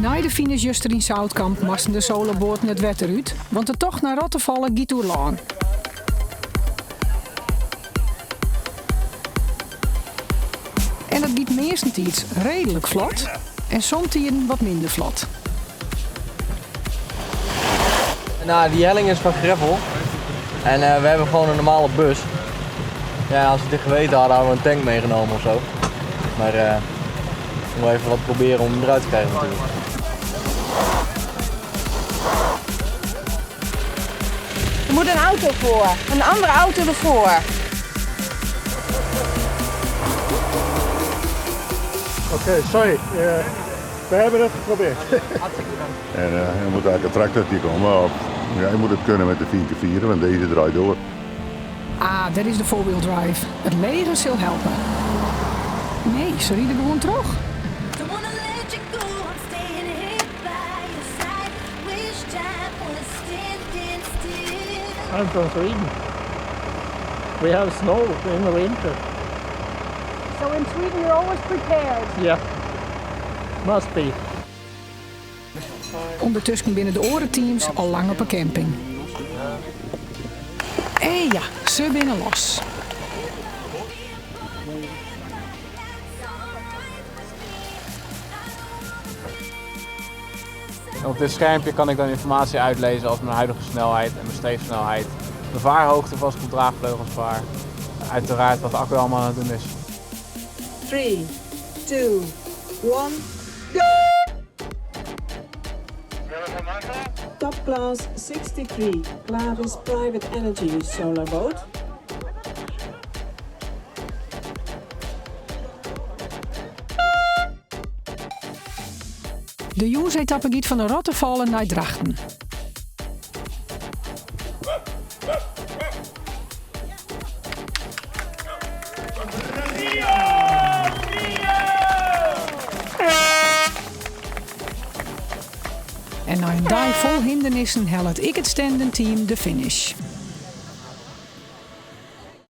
Nei de finish juster yn Zoutkamp moasten de solarboaten it wetter út, want de tocht nei Rottefalle giet oer lân. En dat giet meastentiids reedlik flot en somtiden wat minder flot. Nou, die helling is van gravel. En we hebben gewoon een normale bus. Ja, als we dit geweten hadden, hadden we een tank meegenomen of zo. Maar we moeten even wat proberen om hem eruit te krijgen natuurlijk. Er moet een auto voor. Een andere auto ervoor. Oké, sorry. We hebben het geprobeerd. En er moet eigenlijk een tractortje komen. Of, ja, je moet het kunnen met de 4x4, want deze draait door. Ah, dat is de four-wheel drive. It leger sil helpe. Nee, se ride gewoan troch. I'm from Sweden. We have snow in the winter. So in Sweden you're always prepared. Yeah, must be. Undertusken binne de oare teams al lang op 'e camping. En ja, se binne los. En op dit schermpje kan ik dan informatie uitlezen als mijn huidige snelheid en mijn streefsnelheid, mijn vaarhoogte als ik op draagvleugels vaar. Uiteraard wat de accu allemaal aan het doen is. 3, 2, 1, go! Top class 63, Clavis Private Energy Solar Boat. De jûnsetappe giet fan de Rottefalle nei Drachten. En nei in dei fol hindernissen hellet ek it Stenden team de finish.